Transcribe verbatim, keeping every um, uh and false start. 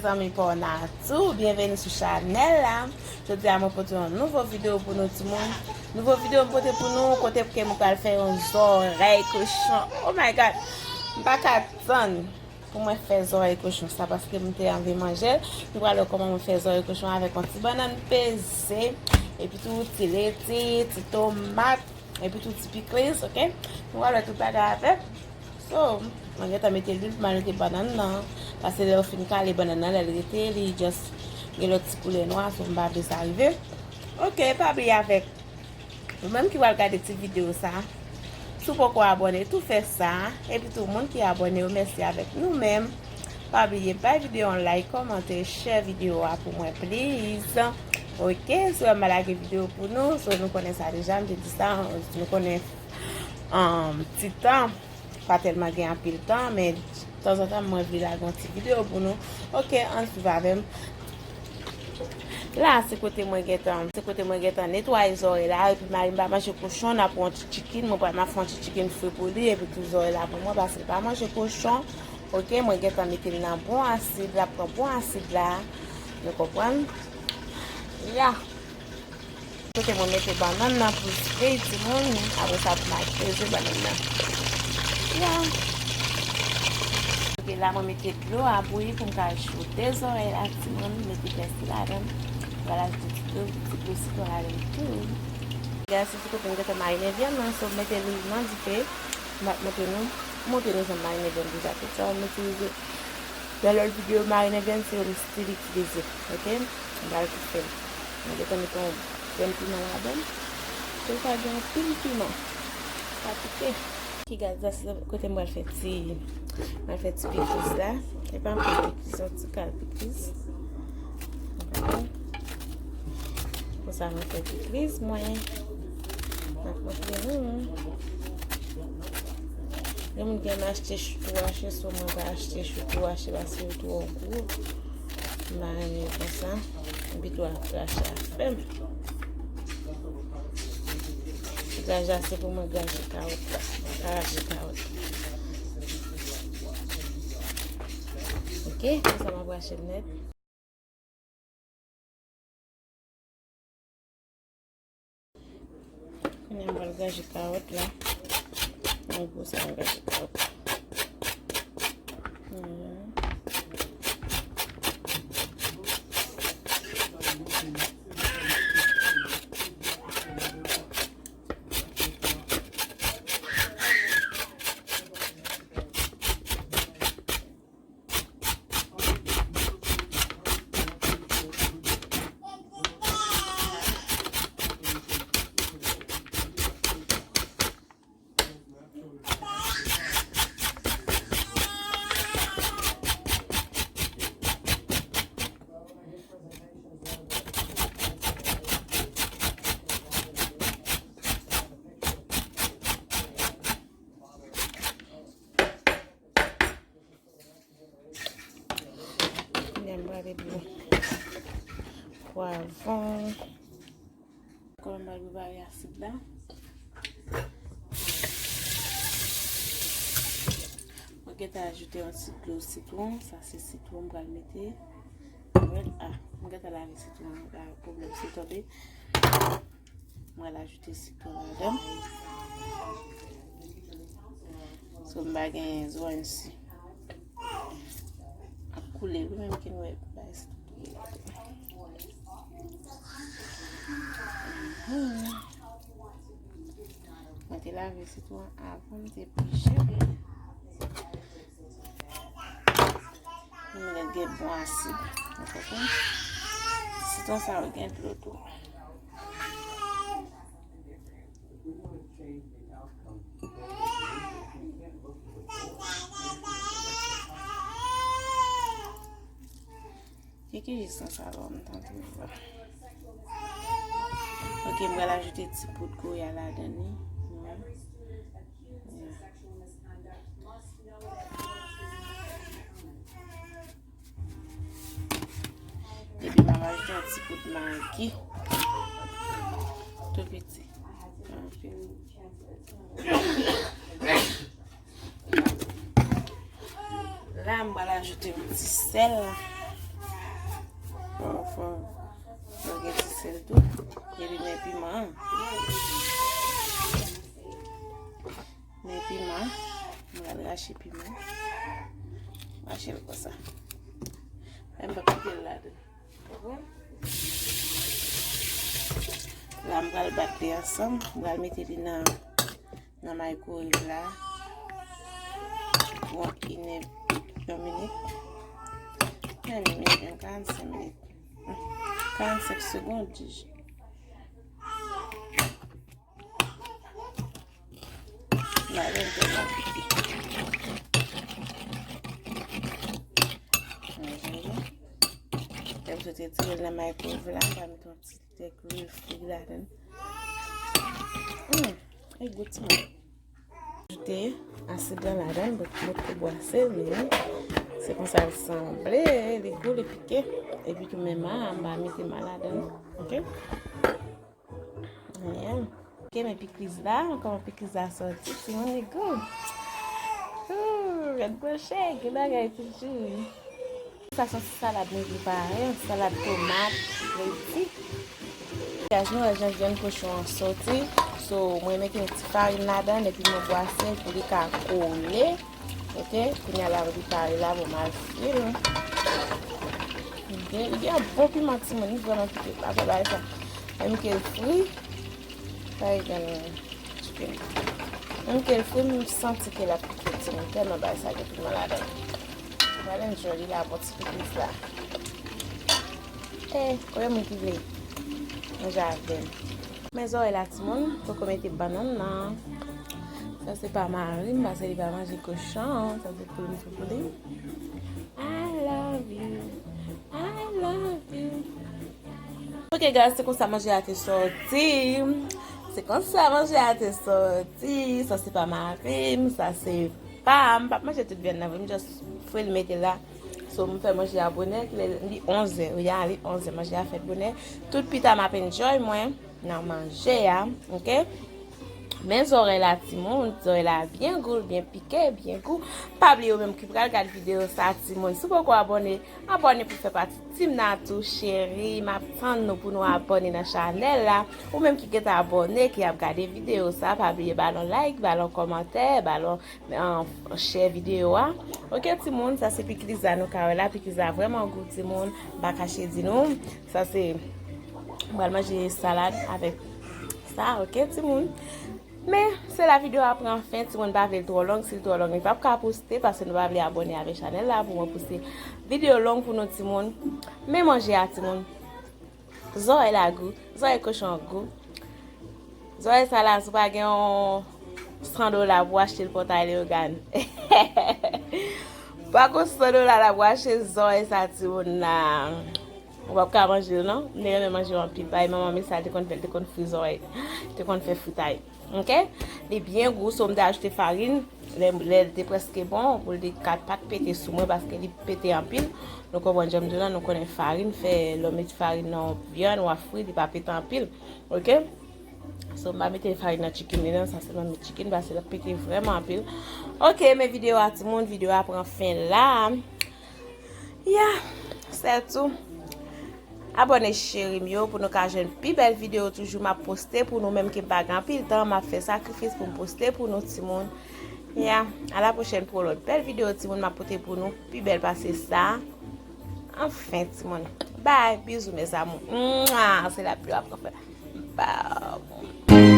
Zanmi pa w Natou, byenveni sou chanèl la. Jodi a mwen pote yon nouvo videyo pou nou timoun. Nouvo videyo m pote pou nou, kote ke mwen pral fè yon zòrèy kochon. Oh my God! M pa ka tann pou mwen fè zòrèy kochon sa, paske m te anvi manje l. Nou pral wè kòman mwen fè zòrèy kochon avèk yon ti bannann peze, epi tou ti leti, ti tomat, epi tou ti pikliz, oke? Nou pral wè tout bagay avèk. So, mwen gentan mete lwil pou m al mete bannann nan, paske lè yo fin kale bannann nan, lè l rete, li just gen lòt ti koulè nwa, so m pa vle sa rive. Oke, pa bliye avèk ou menm ki pral gade ti videyo sa, si w poko abòne, tou fè sa. Epi tou, moun ki abòne yo, mèsi avèk nou menm. Pa bliye, bay videyo an like, kòmante, share videyo a pou mwen, please. Oke, si w wè m pa lage videyo pou nou, so nou konnen sa deja, m te di sa, nou konnen, um, ti tan pa tèlman gen anpil tan, men tanzantan mwen vle lage yon ti videyo pou nou. Oke, ann swiv avè m. La, se kote mwen gentan, se kote mwen gentan netwaye zòrèy la, epi mari m pa manje kochon, n ap pran yon ti chicken, mwen pral, m ap fè yon ti chicken fri pou li, epi tou zòrèy la pou mwen, paske l pa manje kochon. Oke, mwen gentan mete l nan bon asid, l ap pran bon asid la, nou konprann? Ya. Kote mwen mete bannann nan pou l fri, timoun. Apre sa, pou m al peze bannann nan. Ya. Oke, la mwen mete dlo a bouyi pou m ka ajoute zòrèy la, timoun. Mete pèsi ladan l. Mwen pral ajoute ti dlo, ti dlo sitwon ladan l tou. Gade, se ti kote m gentan marine vyann nan, so m mete lwil nan dife. M ap montre nou, montre nou jan m marine vyann deja. Tout sa m itilize nan lòt videyo, marine vyann se yon stil itilize, oke? M pral tou fè l. Mwen gentan mete yon grenn piman ladan l. Pou l pa gen anpil piman. Pa pike. Ki gaz la, se kote m pral fè ti, m pral fè ti pikliz la. E pa anpil pikliz, yon ti kal pikliz. Konsa mwen fè pikliz mwen. M ap montre nou. Gen moun ki renmen achte chou tou hache, so mwen pa achte chou tou hache paske yo twò gwo. M pa renmen konsa. M pito achte hache a fèm. Ti graj la se pou mwen graje kawòt la. Mwen pa rache kawòt. Oke, konsa m ap rache l nèt. Kounye a m pral graje kawòt la. Nan gwo sa m graje kawòt la. Mhm. Kounye a m prale dlo pwavwon. Kòman m pral prepare asid la? Mwen gentan ajoute yon ti dlo sitwon. Sa se sitwon m pral mete. Mwen, ah, mwen gentan lave sitwon an, pa pwoblèm, si tonbe. Mwen al ajoute sitwon ladan. So, m pa gen zòn isi. Ap koule, wi, menm ki nou wè bay sitwon koule ladan. Mhm. Mwen te lave sitwon avan m te pije. Mwen gen bon asid. Ou konprann? Sitwon sa yo gen dlo tou. Ki ki jis nan salon m tande la. Ok, m pral ajoute ti poud goya ladan li. Wi. Epi m ap ajoute yon ti poud magi. Tou piti. Pa anpil. La, m pral ajoute yon ti sèl. Bon, nou gen ti sèl tou. Epi men piman an. Men piman. Mwen al rache piman. Rache l konsa. Men m p ap kite l ladan. La, m pral bat li ansanm. M pral mete li nan, nan microwave la. Pou yon inè, yon minit. Yon minit, menm karannsenk minit. Karannsenk segond, di. Mwen menm tèlman pike. Lè m sot retire l nan microwave la, m va mete yon ti tèk lwil fri ladan. Hmm, e gou timoun. Ajoute asid lan ladan, m poko bwase l, men se konsa l sanble, li gou, li pike. Epi tou menm a, m va mete m a ladan, oke? Ayen. Oke, men pikliz la, kòman pikliz la sòti, timoun, li gou. Ooh, gad gwo chè, gen bagay toujou. Sa se yon salad mwen prepare, yon salad tomat, redi. Guys, nou wè jan vyann kochon an sòti. So, mwen mete yon ti farin ladan, epi mwen bwase l pou li ka kole. Oke, kounye a la, li pare la, bon, m al fri l. Oke, li gen yon bon piman, timoun, li vrèman pike. Apre bagay sa, menm ke l fri, sa e gen chicken. Menm ke l fri, m santi ke l ap pike, timoun, tèlman bagay sa gen piman ladan l. Gade m joli la, bon ti pikliz la. Eh, konbyen moun ki vle manje avè m? Men zòrèy la, timoun, poko mete bannann nan. Sa se pa mari m, paske li pa manje kochon. Sa se pou li, se pou li. I love you. I love you. Ok, guys, se konsa manje a te sòti. Se konsa manje a te sòti. Sa se pa mari m, sa se pa m. M p ap manje tout vyann nan, vre, m just fri l mete la. So, m fè manje a bonè, kilè li onzè, wi, a, li onzè, manje a fèt bonè. Tout pita m ap enjoy mwen nan manje a, oke? Men zòrèy la, timoun, zòrèy la byen gou, byen pike, byen gou. Pa bliye ou menm ki pral gad videyo sa, timoun, si w poko abòne, abòne pou fè pati team Natou cheri. M ap tann nou pou nou abòne nan chanèl la. Ou menm ki gentan abòne, ki ap gade videyo sa, pa bliye ba l yon like, ba l yon kòmantè, ba l yon an, share videyo a. Oke, timoun, sa se pikliz la nou ka wè la. Pikliz la vrèman gou, timoun. M pa kache di nou. Sa se, m pral manje salad avèk sa, oke, timoun. Men, se la videyo a pran fen, timoun, pa vle l twò long. Si l twò long, li p ap ka poste, paske nou pa vle abòne avèk chanèl la pou mwen poste videyo long pou nou, timoun. Men manje a, timoun. Zòrèy la gou. Zòrèy kochon gou. Zòrèy sa la, si w pa gen yon san dola pou w achte l pòtay Leyogàn. Pa gen san dola la pou w achte zòrèy sa, timoun la. Ou p ap ka manje l, non. M te renmen manje l anpil. Paske manman m sa, te konn fè, te konn fri zòrèy. Te konn fè fritay. Oke? Li byen gou, so m te ajoute farin. Lè, lè l te prèske bon, pou l te ka pa t pete sou mwen, paske li pete anpil. Nou konprann jan m di w la, nou konnen farin fè, lè w met farin nan yon vyann, w ap fri, li pa pete anpil. Oke? So, m pa mete farin nan chicken li non, sa sèlman met chicken, paske l ap pete vrèman anpil. Oke, men videyo a, timoun, videyo a pran fen la. Ya, se tou. Abòne cheri m yo pou nou ka jwenn pi bèl videyo toujou m ap poste pou nou, menm ke m pa gen anpil tan, m ap fè sakrifis pou m poste pou nou, timoun. Ya, a la pwochèn pou lòt bèl videyo, timoun, m ap pote pou nou pi bèl pase sa. Anfen, timoun. Bye, bizou, mes amours. Mwa, se la pli ap pran fè. Bye.